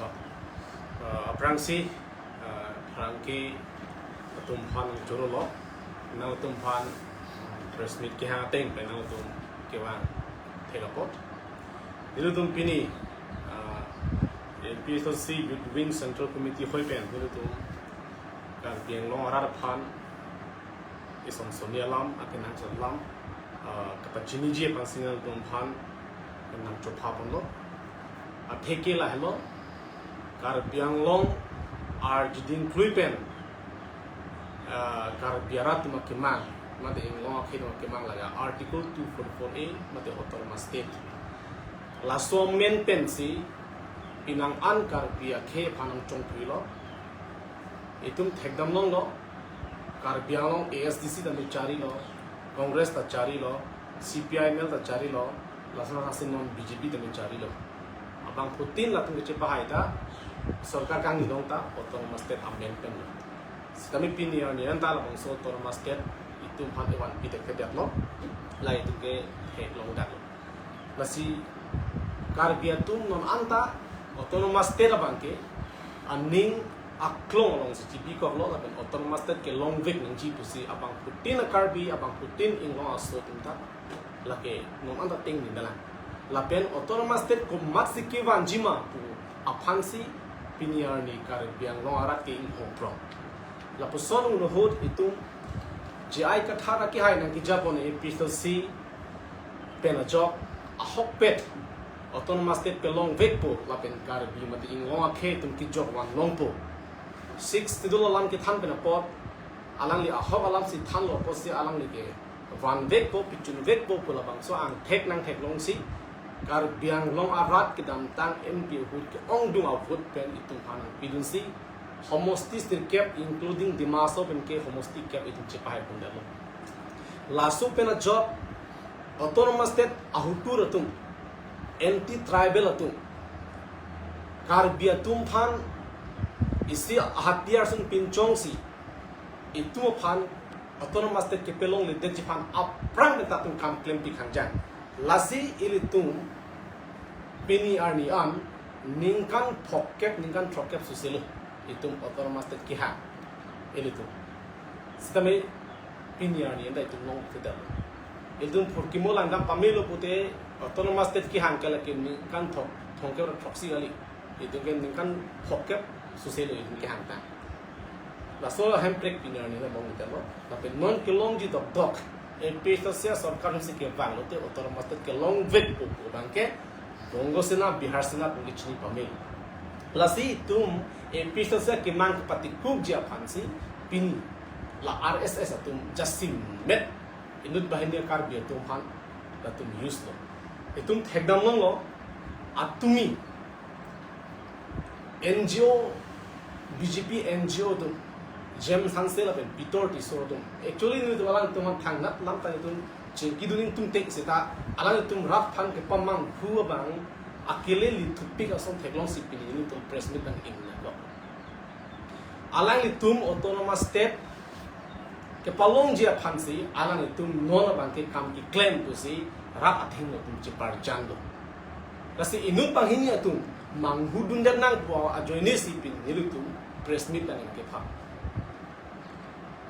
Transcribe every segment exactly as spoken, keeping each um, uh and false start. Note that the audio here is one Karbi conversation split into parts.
Uh, aphrangsi, uh, pherangke atum aphan choro lo, nangtum aphan press meet kehang ateng pen nangtum kevang thek apot. Nelitum pini, uh, A P H L C Youth Wing Central Committee hoi pen nelitum Karbi Anglong arat aphan isong soni alam, akenangsot alam, ah, kapachiniji aphansi nangtum aphan nangchopha ponlo. Atheke lahelo, Karbi Anglong arjiding klui pen, ah, Karbi arat atum akemang, mate Anglong akhei atum akemang laga Article two forty-four A, mate Autonomous State. Laso amen pensi penang an Karbi akhei aphan nangchongthuilo. Itum thekdam longlo, Karbi Anglong A S D C tame charilo, Congress ta charilo, C P I M L ta charilo, lason asin non B J P tame charilo. Abangphutin latum kechepahai ta, sorkar kangni long ta, Autonomous State amen penlo. Sitame pini arni anta labangso Autonomous State itum aphan evan pitek thedet lo, la itum ke theklong dak lo. Lasi Karbi atum non anta Autonomous State abangke aning aklong alongsi chibikoklo lapen Autonomous State kelongvek nangji pusi abangphutin a-Karbi, abangphutin Anglong aso atum ta lake non anta ting ni dalang. Lapen Autonomous State komatsi kevanji ma pu aphansi pini arni Karbi Anglong arat ke inghongprong. Lapuson un ahut itum J I Kathar akehai nangkejapon A P H L C pen ajok ahokpet Autonomous State kelongvekpo lapen Karbi mate Anglong akhei atum kejok vanlongpo. Sixth Schedule alam kethan pen apot alangli ahok alamsi thanlo apotsi alangli ke vanvekpo, pichunvekpo pu labangso angthek nangtheklongsi Karbi Anglong arat kedamtang M P ahut ke-ongdung avote pen itum aphan nangpidunsi homosti sirkep including Dima Hasao pen ke homosti kep itum chepahai pondetlo. Laso pen ajok Autonomous State ahutur atum, anti-tribal atum, Karbi atum aphan isi hatiyar sung pinchongsi itum aphan Autonomous State kepalongledetji aphan aphrang pen ta itum kam klempi khangjan. Lasi ilitum pini arni an ningkan phokep, ningkan throkkep suselo itum Autonomous State kehang ilitum. Sitame pini arni anta itum longthedetlo. Ilitum phurkimo langdam pamelo pute Autonomous State kehang ke lake ningkan thok, thomkep ra throksi kali. Itum ke ningkan phokep suselo itum kehang ta. Laso hemprek pini arni labang itum lo. Lapen non kelongji dokdok A P H L C sorkar si kevang lote Autonomous State kelongvekpo pu abangke Bongo Sena, Bihar Sena pu kechini pamelo. Lasi itum A P H L C kemang kepatikukji aphansi pini la R S S atum jasemet inut banghini Karbi atum aphan latum use lo. Itum thekdam longlo, atumi N G O, B J P N G O atum, James Hanse lapen Peter Tisso atum. Actually, nelitum alangtum aphan thangnat lam ta nelitum chingki duning tum tek seta, alangtum rat aphan kepamanghu abang akele lithupik ason theklongsi pini nelitum press meet nang-ingnatlo. Alanglitum Autonomous State kepalongji aphansi alanglitum non abangke kam keklem pusi rat athengno atum cheparjanlo. Lasi inut banghini atum manghudundet nangpo ajoinesi pini nelitum press meet nang-in kepha.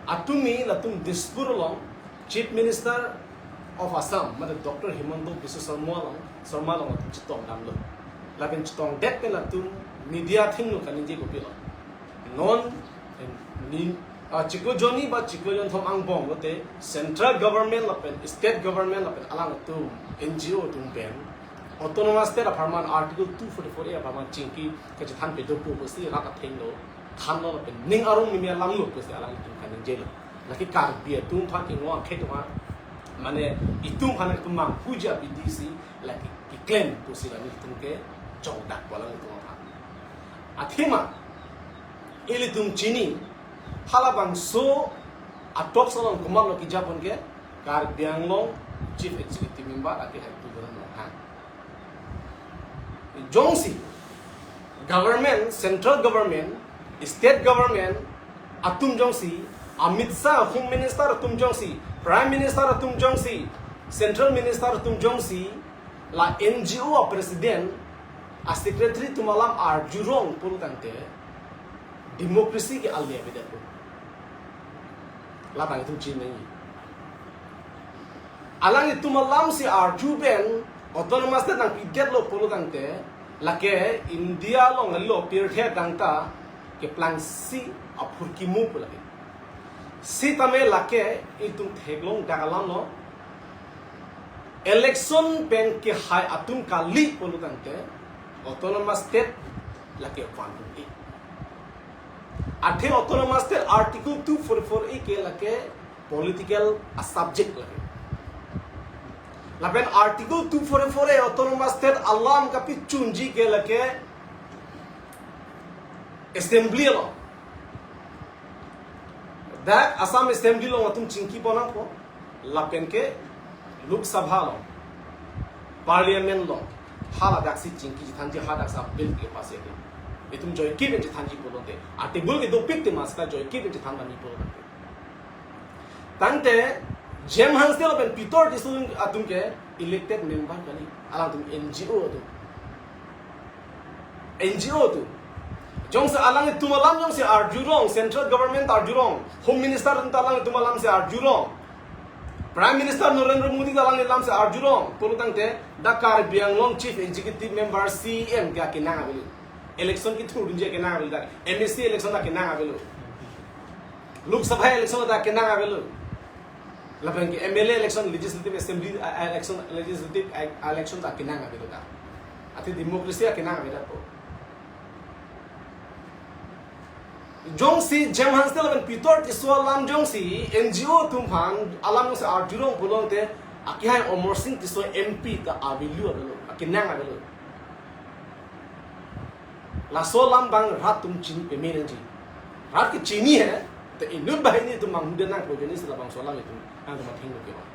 Atumi latum Dispur along Chief Minister of Assam, mate Doctor Himanta Biswa Sarma along, Sarma along latum chetongdamlo. Lapen chetongdet pen latum media athengno kaningje kopilo. Non, eh, ni, ah, chiklo jonni ba chiklo jonthom angbong lote central government lapen state government lapen alangtum N G O atum pen Autonomous State apharman Article two forty-four A apharman chingki kachethan pedopo pusi rat athengno thanlo lapen ning arong mimi alamlo pusi alangtum kaningjelo. Lake Karbi atum aphan, Anglong akhei atum aphan, mane itum aphan kemanghuji abidi si lake keklem pusi alanglitum kechokdakpo alanglitum aphan. Athema ilitum chini, halabangso a-talks along komatlo kejapon ke Karbi Anglong Chief Executive Member akehai Tuliram Ronghang. Jongsi government, central government, state government atum jongsi, Amit Shah, Home Minister atum jongsi, Prime Minister atum jongsi, Central Minister atum jongsi, la N G O a-president A secretary atum alam arjurong pulo tangte democracy ke ale avedet lo. Labang itum chinine. Alanglitum alamsi arju pen autonomous state nangpidetlo pulo tangte, lake India along lo pirthe adang ta keplangsi aphurkimo pu lake. Sitame lake itum theklongdak alam lo. Election pen kehai atum kali pulo tangte autonomous state lake one twenty-eight. Athe autonomous state article two forty-four A ke lake political a subject lake. Lapen article two forty-four A autonomous state alam kapichunji ke lake assembly along. Dak Assam Assembly along atum chingki ponnangpo, lapen ke Lok Sabha along, Parliament along, haladaksi chingki chethanji, hadak sa bill ke pass ke. Itum joike pen chethanji pulote, a table ke dopik te mas ta joike pen chethan damji pulote. Tangte James Hansdale lapen Peter Tisso atum ke elected member kali, alangtum N G O atum. N G O atum. Jongsi alanglitum alam jongsi arjurong, central government arjurong, Home Minister atum ta alanglitum alamsi arjurong, Prime Minister Narendra Modi ta alangli alamsi arjurong pulo tangte, dak Karbi Anglong Chief Executive Member, C E M ke akenang avelo. Election kethurdunji akenang avelo dak. M A C election ta akenang avelo. Lok Sabha election ta akenang avelo. Lapen ke M L A election, Legislative Assembly, uh, election, Legislative, uh, election ta akenang avelo dak. Athe democracy akenang avedet po. Jongsi James Hansdale lapen Peter Tisso alam jongsi N G O atum aphan alam jongsi arjurong pulote, akehai Amarsing Tisso M P ta avalue avelo, akenang avelo. Laso alam abang rat atum chini pame nangji. Rat ke chini he, te inut banghini atum manghudet nangpo, jongsi labangso alam itum nangtum athengno kevang.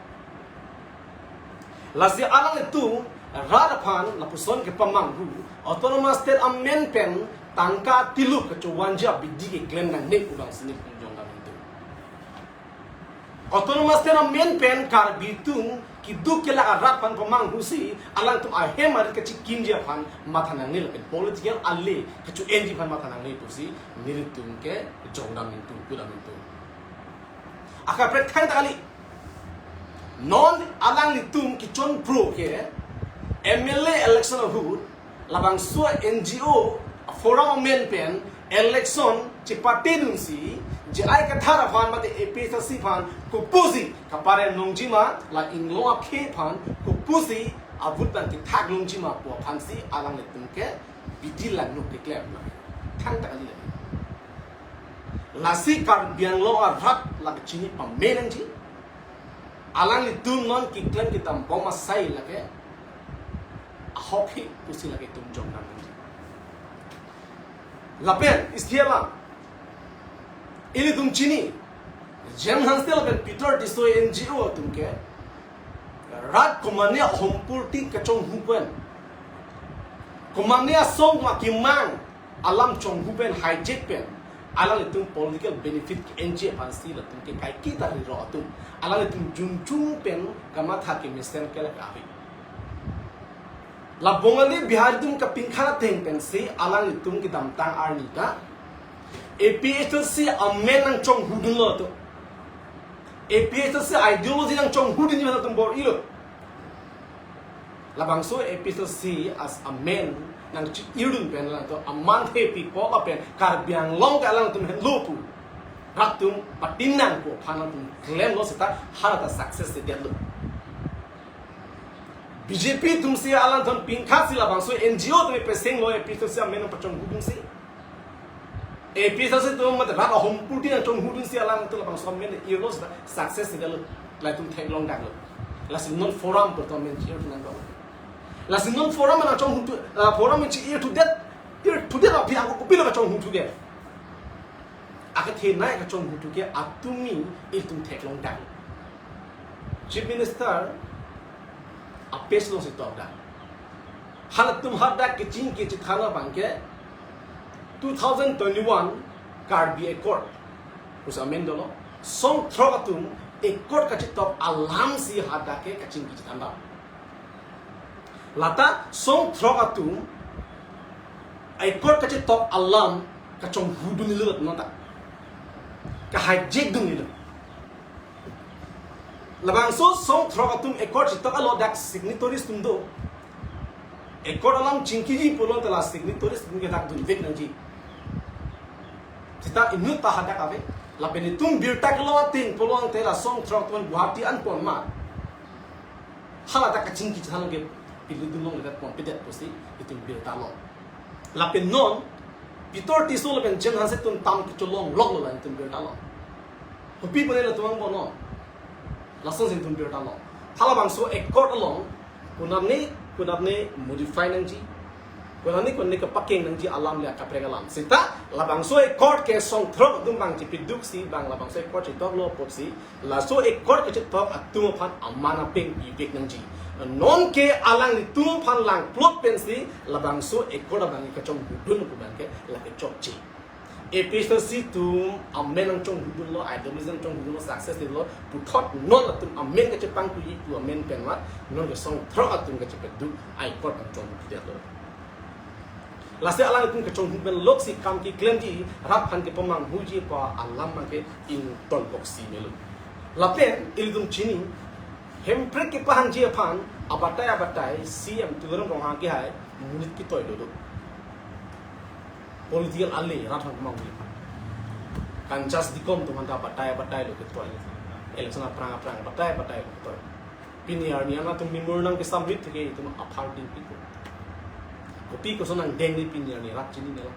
Lasi alanglitum rat aphan lapuson kepamanghu, autonomous state amen pen tangka tiluk kachovanji abidi keklem nangne pu abang si nelitum jongdam nelitum. Autonomous state amen pen Karbi atum keduk kelak arat aphan pamanghusi, alangtum ahem arit kachekimji aphan matha nangne lapen political ale kacho-enji aphan matha nangne pusi nelitum ke jongdam nelitum, kudam nelitum. Akaprek thangta kali. Non alanglitum kechonpro ke M L A election ahut labangso N G O forum amen pen election chepatedunsi, J I Kathar aphan mate A P H L C aphan kopusi kapare longjima, la inglong akhei aphan kopusi avote abang kethak longjima pu aphansi alanglitum ke bidi langno keklem thangta kali lagi. Lasi Karbi Anglong arat la kachini pame nangji. Alanglitum non keklem kedam bom asai lake ahok he pusi lake itum jongdam nangji. Lapen isi alam ilitum chini, James Hansdale lapen Peter Tisso N G O atum ke rat komane ahompurti kachonghu pen, komane asong ma kimang alam chonghu pen, hijack pen, alanglitum political benefit ke-enji aphansi latum ke kaiketa riro atum, alanglitum junjung pen kamatha kemesen ke lake ave. La Bongali Bihari atum kapinkha ateng pensi alanglitum kedamtang arni ta A P H L C amen nangchonghudunlo to. A P H L C ideology nangchonghudunji aphan latum bor-ilo. Labangso A P H L C as amen nangchi-irdun pen alangtum aman hepi po lapen Karbi Anglong ke alangtum henlo pu, rat atum patin nang pu aphan alangtum klemlo seta hala ta success si detlo. B J P atumsi alangtum pinkha si labangso N G O atum pesenglo A P H L C amen nangpachonghudunsi. A P H L C atum mate rat ahompurti nangchonghudunsi alangtum labangso amen irlo seta success si detlo. Latum theklongdaklo. Lasi non forum pu atum amen chi-irdun nanglo. Lasi non forum nangchonghudun, ah, forum chi-irdundet, irdundet aphi ako kopilo kachonghudundet. Akethenei kachonghudun ke atum ni itum theklongdaklo. Chief Minister a-page alongsi tokdak. Halatum hadak kechingki chethan abang ke two thousand twenty-one Karbi Accord pusi amen dolo. Song throk atum accord kachetok alamsi hadak ke kachingki chethan abang. Lata song throk atum Accord kachetok alam kachonghu dun ilo non ta. Ka-hijack dun ilo. Labangso song throk atum accord chetok alo, dak signatories atum do. Accord alam chingkiji pulote la signatories atum ke dak dunvek nangji. Seta inut ta hadak ave. Lapen itum birta kelo atin pulote la song throk atum Guwahati anpon ma. Hala ta kachingki chal ke pili dun longledet ponpedet pusi itum birta lo. Lapen non Peter Tisso lapen Jen Hanse atum tam kecholong lok lo la itum birta lo. Kopi pune latum angbong lo. Lasonsi itum birta lo. Halabangso accord along konatne konatne modify nangji, konatne konatne kepakeng nangji alam le akaprek alam. Seta labangso accord ke song throk atum bang chepiduksi bang labangso accord chetok lo apotsi laso accord kachetok atum aphan aman apeng pivek nangji. Non ke alanglitum aphan langplot pensi labangso accord abang kachonghu dun pu abang ke lake chokche. A P H L C atum amen nangchonghu dun lo, ideology nangchonghu dun lo, success lo, puthot non atum amen kachepangtui pu amen pen mat non ke song throk atum kachepeduk accord nangchonghu det lo. Lasi alanglitum kachonghu pen loksi kam keklemji, rat aphan kepamanghuji pu alam abang ke ington koksi melo. Lapen ilitum chini, Hemprek kepahangji aphan abatai abatai C M Tuliram Ronghang kehai monit ketoi dodo. Political ale rat aphan kemanghu. Kanchas Dikom atum aphan ta abatai abatai lo ketoi. Election aphrang aphrang abatai abatai lo ketoi. Pini arni anatum memorandum ke submit theke itum aphar dingpi ko. Kopi koson angdeng ni pini arni rat chinine lo.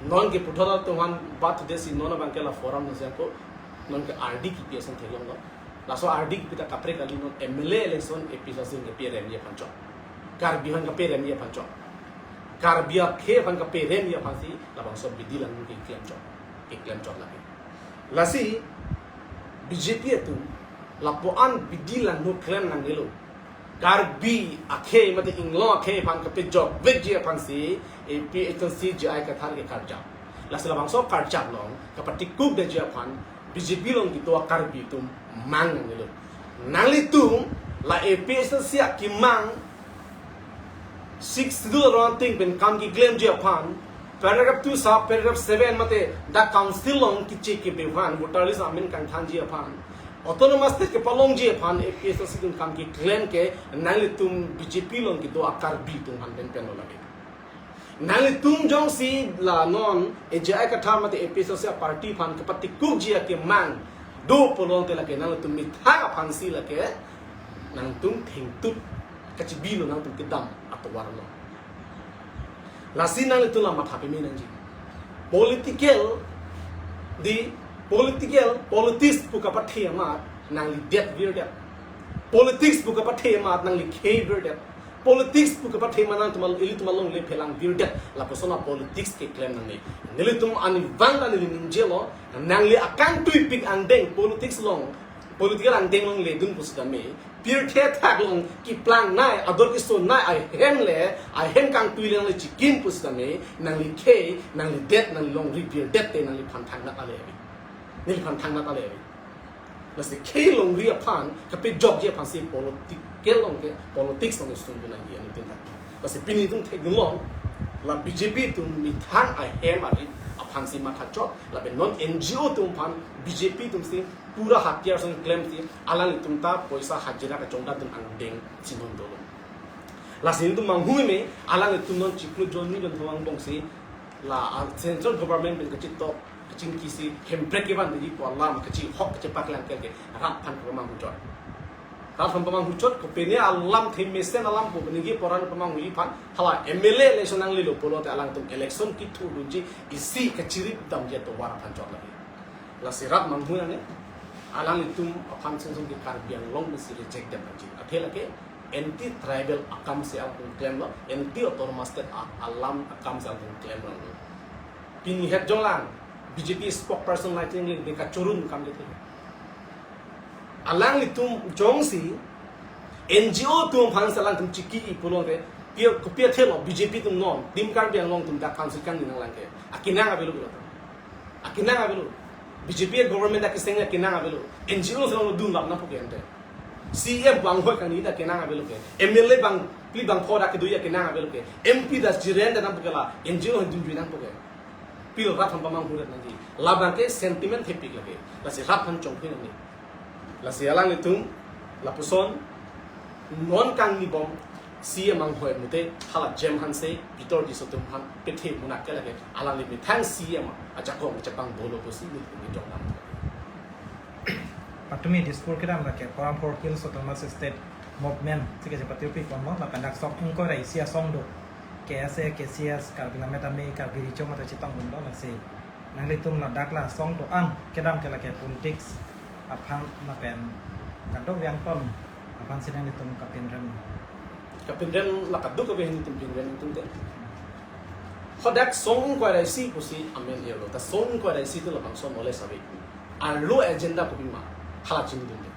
Non ke puthot atum aphan bat desi non abang ke la forum nangji ako. Non ke ardi kipi ason theklong lo. Laso ardi kipi ta kaprek kali, non M L A election A P H L C ahin keparemji aphan chot. Karbi ahin keparemji aphan chot. Karbi akhei aphan keparemji aphansi labangso bidi langno keklem chot. Keklem chot lake. Lasi B J P atum lapu-an bidi langno klem nangnelo. Karbi akhei mate inglong akhei aphan kepajokvekji aphansi A P H L C J I Kathar ke karjap. Lasi labangso karjap along kepatikukdetji aphan B J P along kedo a-Karbi atum mang nangnelo. Nanglitum la A P H L C akemang Sixth Schedule arong ateng pen kam keklemji aphan, paragraph two sub paragraph seven mate dak council along keche kebe aphan, voter list amen kangthanji aphan, autonomous state kepalongji aphan A P H L C atum kam keklem ke nanglitum B J P along kedo a-Karbi atum aphan pen pen lo lake. Nanglitum jongsi la non A J I Kathar mate A P H L C a-party aphan kepatikukji akemang do pulote lake nanglitum methang aphansi lake nangtum thengtut kachebilo, nangtum kedam atovar lo. Lasi nanglitum la matha peme nangji. Political, di political, politics pu kapathe amat nangli det virdet. Politics pu kapathe amat nangli khei virdet. Politics pu kapathe amat nangtum al-, ilitum alongle phelang virdet. Lapuson a-politics keklem nangne. Nelitum arnivang ta neli ningjelo, nangli akangtuipik angdeng politics along, political angdeng along ledun pusitame, pirthe athak along keplang nai, ador keso nai, ahem le, ahem kangtui le nangli chikim pusitame, nangli khei, nangli det, nangli longri virdet te nangliphan thangnat ale ave. Neliphan thangnat ale ave. Lasi khei longri aphan kepajokji aphansi political along ke, politics along ke sungdun nangji anu tin tak. Lasi pini itum thekdun long, la B J P atum methang ahem ari aphansi matha chot, lapen non N G O atum aphan B J P atumsi pura hatiar ason klemsi alanglitum ta poisa hajira kachongdatdun angdeng si non dolo. Lasi itum manghu meme, alanglitum non chiklo jon ni jon thomang bongsi la, ah, central government pen kachetok kachingkisi hemprek kevangji pu alam kachihok kachepaklang ke rat aphan pamanghu chot. Rat aphan pamanghu chot, kopine alamthe mesen alam pu peningje poran pamanghuji aphan, hala M L A election nanglelo pulote alangtum election kithurdunji, isi kachirip damji atovar aphan chot lake. Lasi rat manghu nangne, alanglitum aphan sungsung ke Karbi Anglong pensi reject det nangji. Athe lake anti tribal akam si alangtum klemlo, anti autonomous state a-, alam akam si alangtum klemlo. Pini het jonglang B J P spokesperson Laiteng Engleng de kachorun kam de. Alanglitum jongsi N G O atum aphansi alangtum chiki-i pulote, pia, kopi athelo B J P atum non, Team Karbi Anglong atum dak aphansi kangni nanglang ke. Akenang avelo pulo. Akenang avelo. B J P government akeseng akenang avelo. N G O along dunlap nangpo ke ante. C E M bang hoi kangni ta kenang avelo ke. M L A bang phli bang pho ta kedo akenang avelo ke. M P ta jiren ta nangpo ke la N G O hindun jui nangpo ke. Pil rat aphan pamanghu rat nangji. Labang ke sentiment thepik lake. Lasi rat aphan chongphi nangji. Lasi alanglitum lapuson non kangnibom C E M anghoi mute hala Jem Hanse, Peter Tisso atum aphan pethe munak ke lake alangli methang C E M ajakong chepang dolo pusi nelitum kejong nang. Patumi Dispur kedam lake Forum for Hills Autonomous State Movement si kachepatiri pi konlo lapen dak sok ingkoi ra isi asong do. K S A, K C S, Karbi Lammet Amei, Karbi Richo mate chetong dun do lasi. Nanglitum ladak la asong do-an kedam ke lake politics aphan lapen kadokave angton aphan si nanglitum kapinrem. Kapinrem la kadokave nelitum pinrem nelitum te. Hadak song ingkoi ra isi pusi amen yelo. Ta song ingkoi ra isi tu labangso knowledge ave. Arlo agenda kopima hala chinidunde.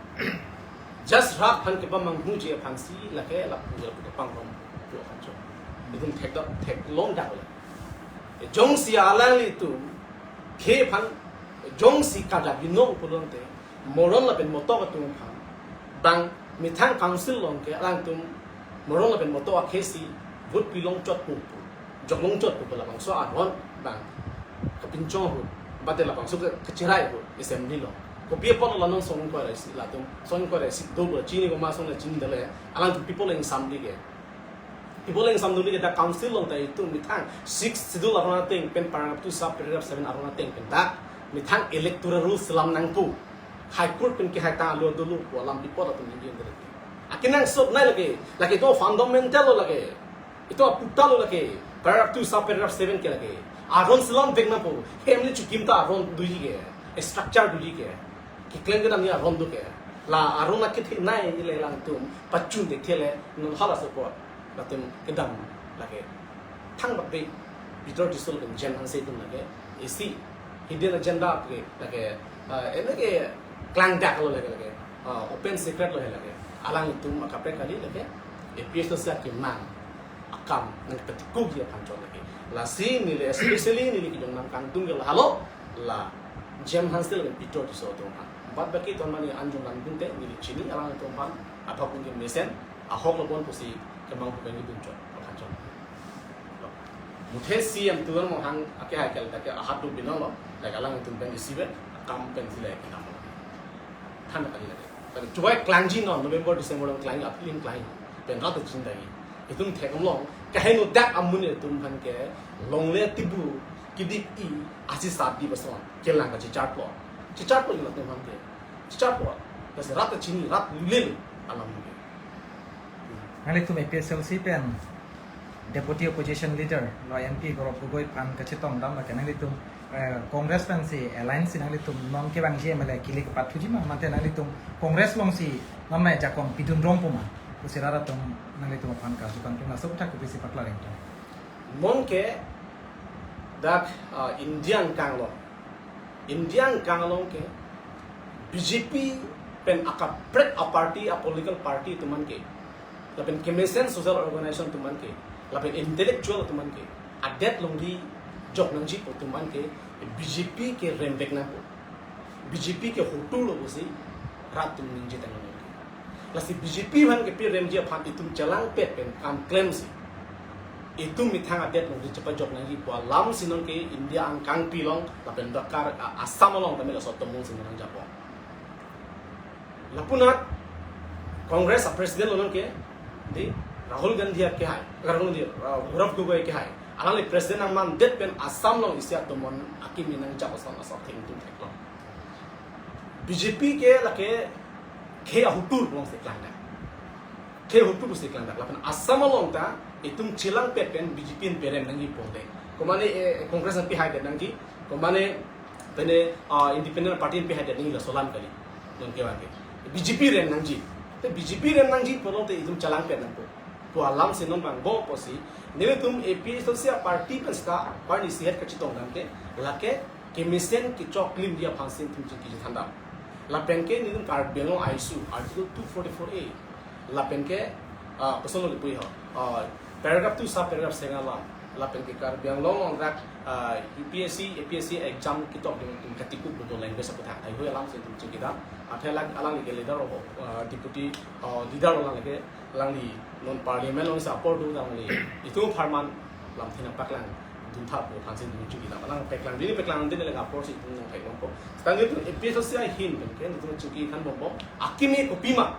Just rat aphan kepamanghuji aphan si lake lapu lapu kepangrum pu aphan chot. Itum thekdok theklong dak la. Jongsi alanglitum khei aphan jongsi kada binong pulote moron lapen motok atum aphan bang methang council along ke alangtum moron lapen motok akhei si vote pilong chot pu pu. Joklong chot pu pu labangso aron bang kepinchong ahut, bate labangso ke kechirai ahut assembly along. Kopi apot la non song ingkoi ra isi latum, song ingkoi ra isi do bo chini ko ma song la chini dale, alangtum pi apot la ingsamji ke. Pi apot la ingsamdunji ke dak council along ta itum methang sixth schedule aron ateng pen paragraph two sub paragraph seven aron ateng pen dak methang electoral rules selam nangpo. High Court pen kehai ta alo dolo pu alam pi apot atum ningje dale. Akenangsot nai lake, lake itum fundamental lo lake. Itum aputa lo lake, paragraph two sub paragraph seven ke lake. Aron selam vek nangpo, hem le chukim ta aron doji ke, structure doji ke. Keklem kedam ni aron do ke. La aron akethe nai le alangtum pachun de thele non hala support. Latum kedam lake. Thangbak de Peter Tisso lapen Jem Hanse atum lake. Isi hidden agenda ke lake, ah, ene ke klangdak lo lake lake. Ah, open secret lo lake. Alangtum akaprek kali lake. A P H L C akemang akam nangpetikuji aphan chot lake. Lasi neli especially neli kejong nang kangtung ke la halo la Jem Hanse lapen Peter Tisso atum aphan. Bad baki atum mane anjong nangdun te neli chini alangtum aphan athok neli mesen ahok lo bon pusi kemang pu neli dun chot aphan chot. Muthe C E M tuan mohang ake hai kel ta ke ahat du binong lo, dak alangtum pen isi vet akam pen sila ke nam. Than kali lake. Pen choi klangji non November December along klangji apilin klangji. Pen rat chin dagi. Itum thek along kaheno dak amun itum aphan ke longle tibu kidik i asi sat di bason kelang ka chicharpo. Chicharpo latum aphan ke. Chicharpo. Kasi rat chini rat lulil alam ke. Nanglitum A P H L C pen Deputy Opposition Leader lo M P Gaurav Gogoi aphan kachetong dam lake nanglitum, eh, Congress pensi alliance si nanglitum non kevangji M L A kili kepathuji ma mate nanglitum Congress alongsi non nai jakong pidun rong pu ma pusi rat atum nanglitum aphan karju kangtung laso aputhak kopisi paklar ingtung. Non ke dak, ah, India angkang lo. India angkang along ke B J P pen akaprek a party a political party atum aphan ke lapen kemesen social organization atum aphan ke lapen intellectual atum aphan ke adet longri jok nangji pu atum aphan ke B J P ke rembek nangpo. B J P ke hotur lo pusi rat atum ningje tang lo. Lasi B J P aphan kepi remji aphan itum chelangpet pen kam klemsi itum methang adet longri chepajok nangji pu alam si non ke India angkangpi along lapen dakar, a, Assam along tame laso tomung si nangjapo. Lapunat Congress a president lo non ke di Rahul Gandhi akehai, Rahul Gandhi, uh, Gaurav Gogoi akehai. Alangli president nangmandet pen Assam along isi atomon akimi nangjapo ason ason thengtum theklong. B J P ke lake khei ahutur alongsi klangdak. Khei ahutur si klangdak. Lapen Assam along ta itum chelangpet pen B J P pen perem nangji ponde. Komane, eh, Congress pen pihai det nangji. Komane pene, ah, independent party pen pihai det nangji laso alam kali. Non kevang ke. B J P rem nangji. Te B J P rem nangji pulote itum chelangpet nangpo. Pu alam si non vangpo pusi. Nelitum A P H L C a party pen seta party si het kachetong dam ke. Lake kemesen kechoklimji aphan si itum chingki chethan dam. Lapen ke nelitum Karbi Anglong I S U, Article two forty-four A. Lapen ke, ah, koson lo pui ho. Ah, Paragraph two sub paragraph seng alam, lapen ke Karbi Anglong along rak, ah, U P S C, A P S C exam ketok ding tum katikup do language aputhak, laheihui alam si tum chingkidam. Athe alang, alangli ke leader of, ah, deputy, ah, leader alangli ke, alangli non parliament along si apor do alangli, itum apharman lamthe nangpaklang duntha pu aphan si tum chingkidam. Alang paklang, bini paklang ding le apor si itum nangpaklangpo. Setame itum A P H L C ahin pen ke itum chingki thanbompo. Akimi kopima,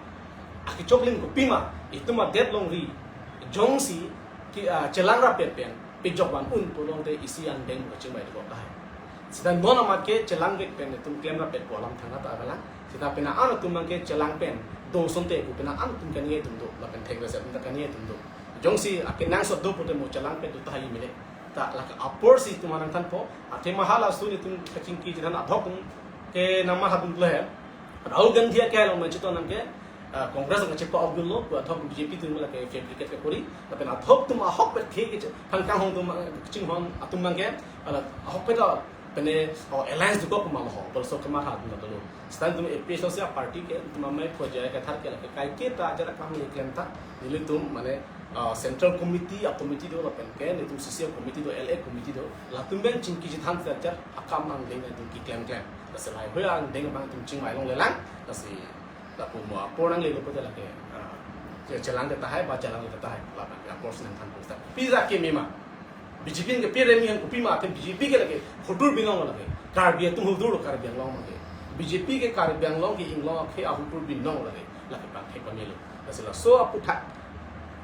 akechoklim kopima, itum adet longri jongsi ke, ah, chelang rapet pen pejok van un pulote isi angdeng kachingvai dokok tahai. Seta non amat ke chelang vek pen itum klem rapet pu alam thangnat avelang. Seta penang an atum abang ke chelang pen do asonte pu penang an atum kani atum do, lapen thek reset atum ta kani atum do. Jongsi akenangsot do pute mo chelang pen do tahai mele. Ta lake apor si itum nangthanpo, athema hala asun itum kachingki chethan adhok atum ke nangma hadun le. Rahul Gandhi ke along manchito nang ke, ah, Congress nang chepa abdul lo, ku adhok B J P atum lake fabricate ke kori, lapen adhok atum ahokpet ke ke phan kanghong atum, ah, chinghon atum nang ke, ala ahokpet ta pene, oh, alliance dokok ma lo ho, bol so kemar ha atum ta lo. Seta itum A P H L C party ke, itum amei pho jaya ke thar ke lake kaike ta ajar akam ni klem ta, nelitum mane, ah, central committee, a committee do lapen ke, nelitum C C A committee do, L A committee do, latum pen chingki chethan ajar akam angdeng itum keklem klem. Lasi laheihui angdeng abang itum chingvai longlelang, lasi lapu mo apor nangle lo pute lake, ah, che-, chelang ke tahai, ba chelang ke tahai, lapen ke apor si nangthanpo seta. Pisa ke mema. B J P ke pire mi han kopima, athe B J P ke lake hutur binong lake. Karbi atum hutur lo Karbi Anglong ke. B J P ke Karbi Anglong ke inglong ke ahutur binong lake. Lake pangthek pamelo. Lasi laso aputhak,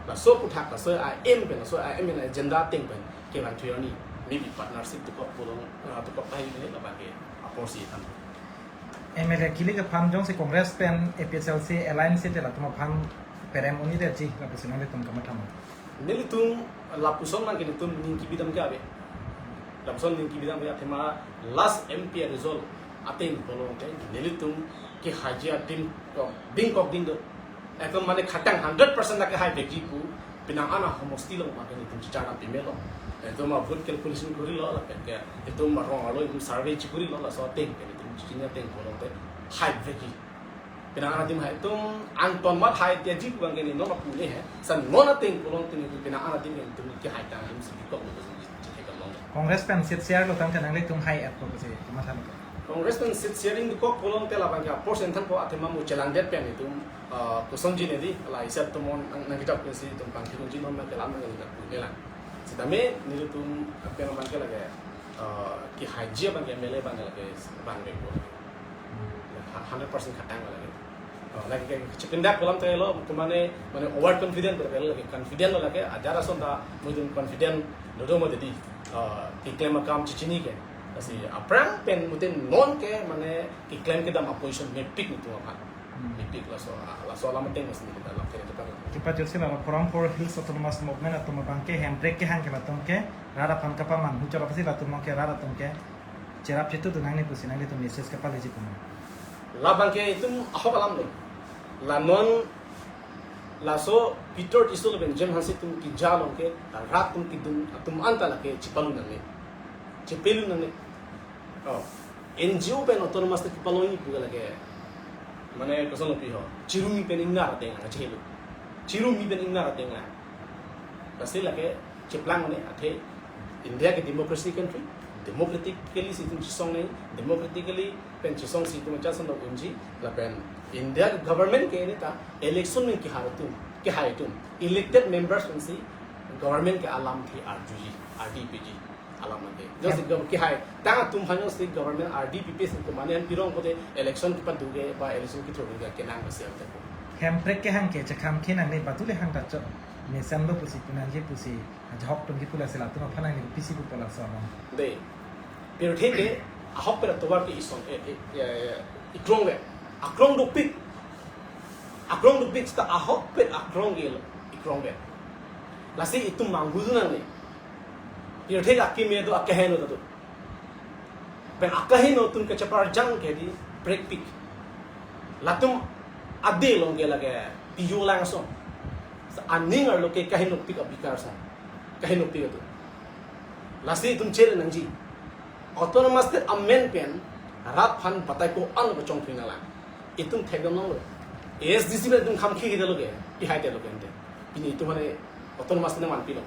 laso aputhak, laso a-aim pen, laso a-aim pen agenda ateng pen kevan thuji arni, maybe partnership dokok pulo, ah, dokok tahai mele, lapen ke apor si than. M L A kilik aphan jongsi Congress pen A P H L C alliance te latum aphan perem un-edetji, lapusi nanglitum kamatha ma? Nelitum lapuson abang ke nelitum ning kebidam ke ave. Lapuson ning kebidam ke ave, athema last M P result ateng pulote nelitum kehaiji adim kok, ding kok ding do. Ekdom mane khatang hundred percent ta kehai vekji pu, penang an ahomosti along abang ke nelitum chechar pamelo. Itum avote calculation korilo, lapen ke itum arong arlo itum survey chekorilo, laso ateng ke nelitum chini ateng pulote hai vekji. Penang an adim hai, itum angton mat hai tiaji pu abang ke neli non apune hai. Seta non ateng pulote nelitum penang an adim itum kehai tang itum si dokok lo pusi chetheklong. Congress pen seat share lo tangte nanglitum hai-etpo pusi kamatha lo? Congress pen seat sharing dokok pulote labang ke apor si nangthanpo, athema mo chelangdet pen itum, ah, kosonji neli, la isi atum non nang, nangkejap pensi itum pangthek unji, non abang ke lam nangkejap pune lang. Setame nelitum pen abang ke lake, ah, kehaiji abang ke M L A abang ke lake bang vekpo. Ha-, hundred percent khatang lake. Oh, lake ke chepindak kolam telo, kumane, mane overconfident berkel lake, confident lo lake, ajar ason ta mo itum confident dodo mo dei, ah, keklem akam chechini ke. Lasi aphrang pen mo itum non ke mane keklem kedam a-position mepik nelitum aphan. Hmm. Mepik laso, ah, laso alam ateng mas nelitum lam kere tepat. Kepajutsi la Forum for Hills Autonomous Movement atum abang ke hemprek kehang ke latum ke rat aphan kapaman, huchar apotsi latum ke rat atum ke cherap chetu tu nangli pusi nanglitum message kapaleji pu ma? Labang ke itum ahok alam lo. La non laso Peter Tisso lapen James Hanse atum keja along ke rat atum kedun atum anta lake chepalun nangne. Chepalun nangne. Oh. N G O pen autonomous ta kepalunji pu lake. Mane koson lo pi ho. Chirumi pen ingnar ateng lang chehelo. Chirumi pen ingnar ateng lang. Lasi lake cheplang mane athe India ke democracy country, democratically si itum chesong nangji, democratically pen chesong si itum achason lo unji, lapen India ke government ke ne ta election pen kehai atum, kehai atum, elected members pensi government ke alamthe arjuji, ardi piji, alam ante. Jongsi Yep. gov-, kehai tang atum aphan jongsi government ardi pipe si itum mane an pirong kote election kepadu ke ba election kethur ke kenang ke siam tepo. Hemprek kehang ke chekam ke nangli batu le hang ta chok mesen lo pusi punangji pusi ajahok atum kipu lasi latum aphan nangli pisi pu pola so amang. Dei. Pirthe ke ahokpet atovar ke ison, eh, eh, eh, ikrong ve. Akrong dopik. Akrong dopik seta ahokpet akrong ke ikrong ve. Lasi itum manghu dun nangne. Pirthe ke akimi do, akeheno do. Pen akeheno atum kecheparjang ke dei prekpik. Latum ade along ke lake piyo lang ason. Aning arlo ke kahenopik abikar ason. Kahenopik atum. Lasi itum chere nangji. Autonomous State amen pen rat aphan batai ko-an kachongthui nanglang. Itum thekdam longlo. A S D C pen itum kham khekhe detlo ke, pihai detlo ke ante. Pini itum mane Autonomous te vanpilo.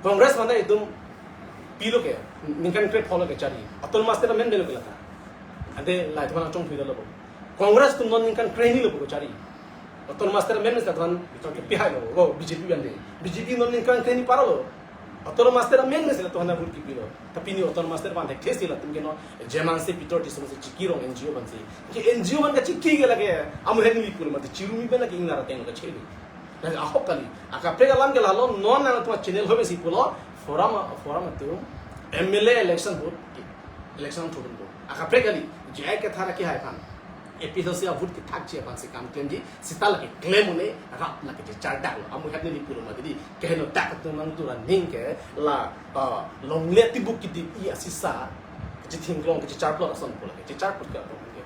Congress mane itum pilo ke, ningkan krepho lo kechari. Autonomous te men melo ke lata. Ante la itum nangchongthui dalo. Congress atum non ningkan krehini lo kechari. Autonomous te men mesi la itum ke pihai lo, o B J P bande. B J P non ningkan krehini paro lo. Autonomous te men mesi la itum vote kipilo. Ta pini autonomous te vanthek thesi latum ke non, Jemang se Pitor Tisso se chiki rong N G O vansi. Ke N G O van kachiki ke lake, amu heni pul mati chirumi ben lake ingnar ateng lo kacheli. Lake ahok kali. Akaprek alam ke lalo, non nangtum channel ho mesi pulo, forum, forum atum, M L A election vote, election thurun bo. Akaprek kali, J I Kathar akehai aphan. A P H L C avote kethakji aphansi kam klemji, seta lake klem un-e, rap lake je chardak lo, amu hep neli pulo mati di, keheno dak atum nangtum aning ke, la, ah, longle tibuk kidi i asisa, kachethengklong, kachecharplot ason pulo, kachecharplot ke atum ke.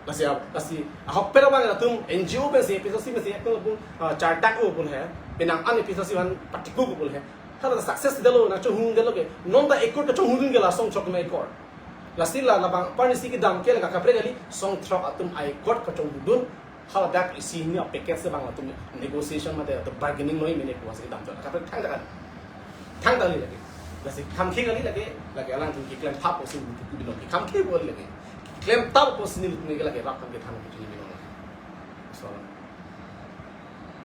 Lasi, ah, lasi, ahokpet abang latum, N G O pensi, A P H L C pensi, ekdom latum, ah, chardak lo pun he, penang an A P H L C van patiko pun he. Hala success delo, nangchonghong delo ke, non ta accord kachonghong dun ke la song throk me accord. Lasi la labang apar nisi kedam ke la kaprek kali, song throk atum accord kachonghong dun, haladak isi hini a-package abang latum negotiation mate atum bargaining noi mene kuas kedam to. Kaprek thangta kali. Thangta kali lake. Lasi khamkhe kali lake, lake alangtum keklem thap pusi binong ke khamkhe bo lake. Klem thap pusi nelitum ke lake rap khamkhe thang pusi binong lake. So,